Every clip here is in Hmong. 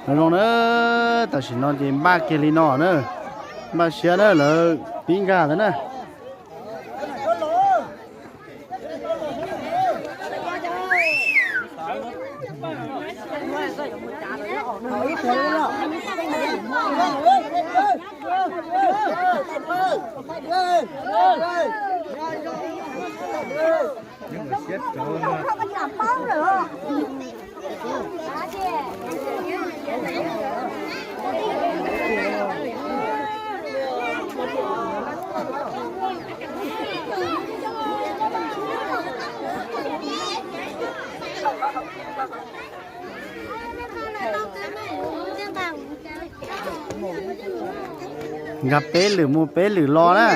Nyob zoo na, tam sim no ces npaj kiag li no na, npaj siab na, lawv pib nkag ntawd na. Nkag peb lwm mus peb lwm los na.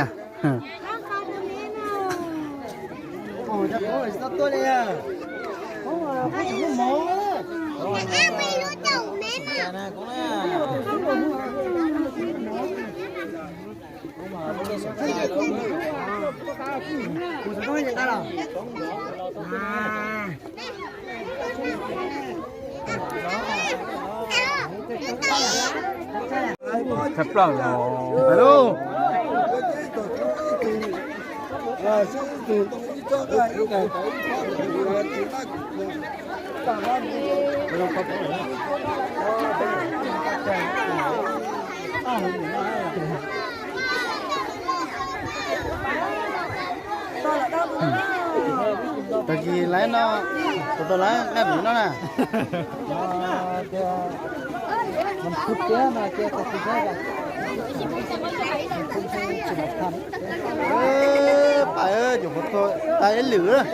Thab plaws los. Alo. Tag kis lawv no, tau tau lawv naj num no na. Pab, cov qhuav tau tag ib lwm.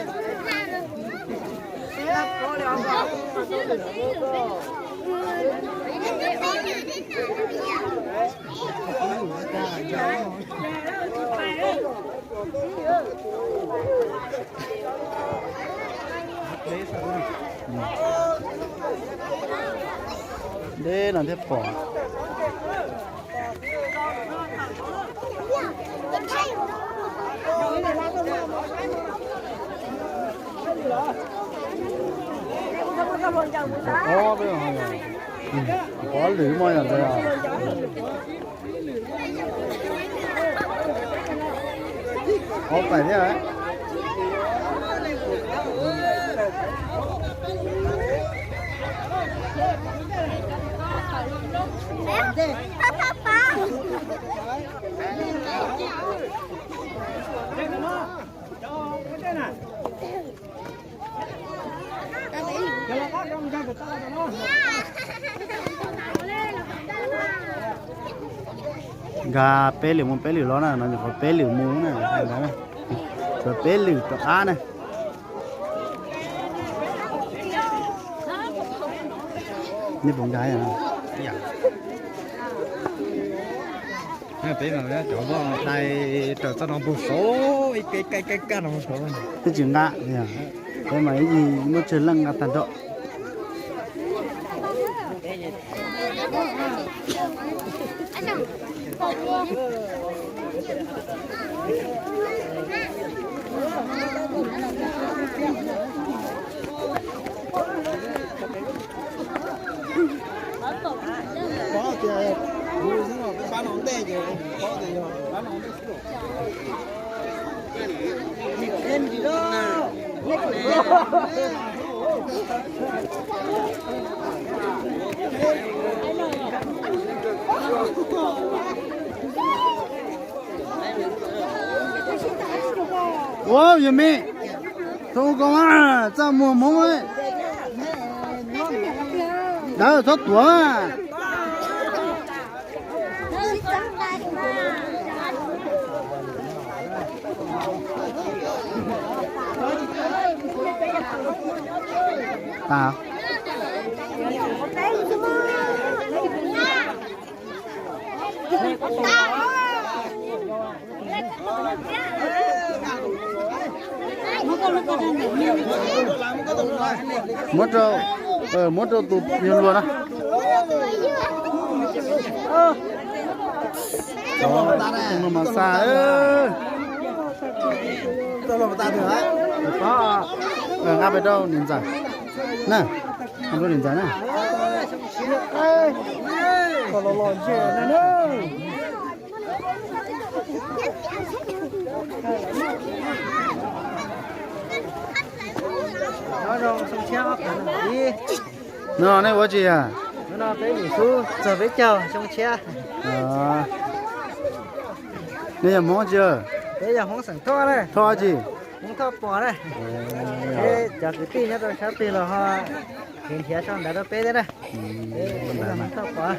Deb no thiaj pom. Ob peb, ob lwm moj yom ntawd. Ob pais thiab. Nkag peb lwm mus peb lwm los na, no nyuam qhuav peb lwm mus na, peb lwm rov qab na. Nej puas nkag? Peb mas cov voj dai raws txoj no mus saud ib ke kaj kaj kaj no saud. Twb tsis nqa, peb mas ib yig muab tsawg leej nqa tag nrho. Paub tias kuv xwb no, pab no ntej ces paub tias yog pab no ntej xwb. Ua yog me, txhob ua koj mas txaj muag hmoob, dawb txhob tuav. Muab rau, muab rau tus nyuag luag na. Tus no mas xa. Nqa pais rau niam ntxawm na, nqa rau niam ntxawm na. Kom los los ntses na. No nej ua tsi a? No peb mus xub txog peb caug xyoo tshiab. Nej yog Hmoob tsi? Peb yog Hmoob xeem Thoj na. Thoj tsi? Hmoob Thoj Pos na. Peb cov kwv tij nyob rau sab twg los ho nrhiav nrhiav sau ntawv rau peb thiab na. Peb yog Hmoob Thoj Pos.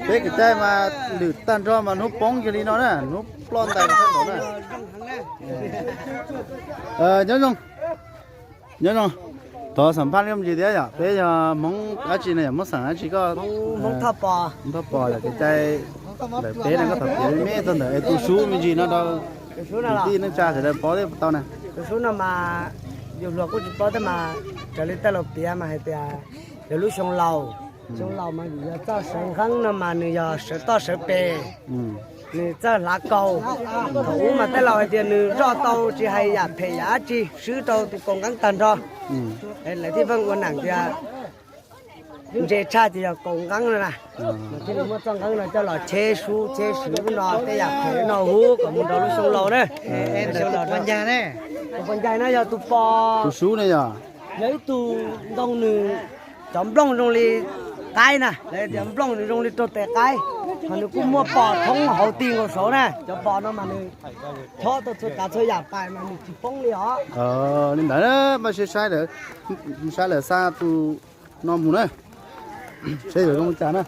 Peb kev cai mas lwm tag nrho mas hnub poob kiag li no na, hnub ploj ntais no na. Nyob zoo, nyob zoo, thov xam phaj li me ntsis thiab yom, peb yog Hmoob dab tsi no yom, Hmoob xeem dab tsi koj? Hmoob Thoj Pos. Hmoob Thoj Pos yom, kev cai ntawm peb no koj tau piav me me txog ntawm es tus sub me ntsis no rau kwv tij neej tsa sawv daws paub thiab tau na. Tus sub no mas yus hluas kuj tsis paub thiab mas raws li tej laus piav mas hais tias yog lub xyoo laus, xyoo laus mas yus yog txoj sawv nqeeb no mas nws yog sawv toj sawv pes, nws txawj hlav kaus. Thaum ub mas tej laus hais tias nws zoj tau tsis hais yam phem yam dab tsi swb rau tus kaus nqeeb tag nrho. Lawv thiaj pheej ua neem tias ntse tshaj ces yog kaus nqeeb no na. Thiaj li muab txoj nqeeb no coj los cheb sub cheb swv lub no tej yam phem no huv kom mus rau lub xyoo laus na. Tus pos ncaig no yog tus pos, tus sub ne yog, yog ib tug ntoo nws cov nplooj zoo li qaib na, lawv tias nplooj nws zoo li raug tes qaib, ho nws kuj muaj pos thoob hauv ti nkaus saud na. Cov pos no mas nws chob tau txhua tsav txhua yam pais mas nws tsis poob li os. Li ntawd mas saib lawm, saib lawm xa tus no mus na, saib yuav zoo li cas na.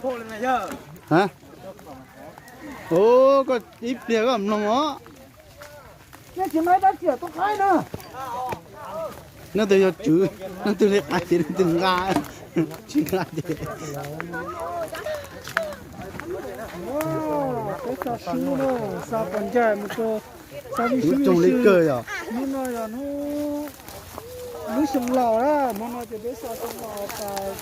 Koj ib pliag koj mloog os. Leej twg yog tswv, leej twg li qais ces leej twg nqa, tsis nqa ces. Peb xa sub na, xa pos ncaig mus rau, xa li sub li kawg yom. Hnub no yog hnub, hnub xyoo laus na, hmo no ces peb xa xyoo laus tas.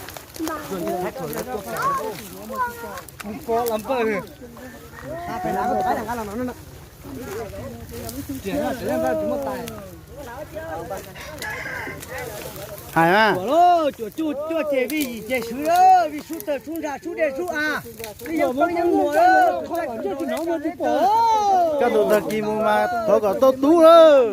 Hais mas. Cuam cuaj ces vij yim ces swv, vij sub tawg sub nra sub dej sub av, vij yeeb poob yeeb muag. Koj tus tag kis mus mas thov kom tau tub lawm.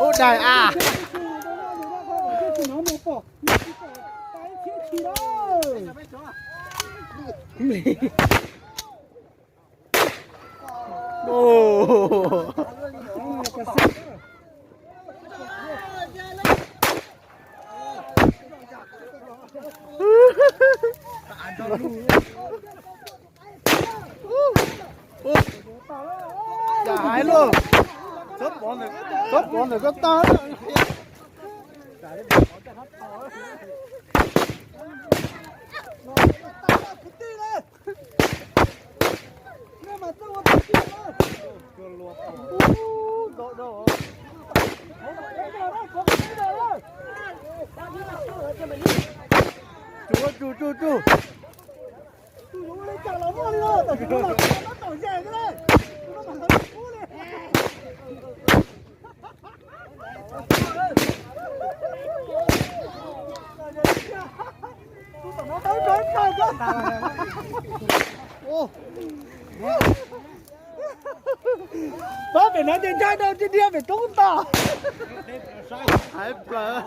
Ub daig a. Cas hais lauj, txhob pov ntawm koj tag. Tsuj, tsuj, tsuj. Pab pem no ces ntshai rau tiag tiag pem roob ntag. Hais plaws.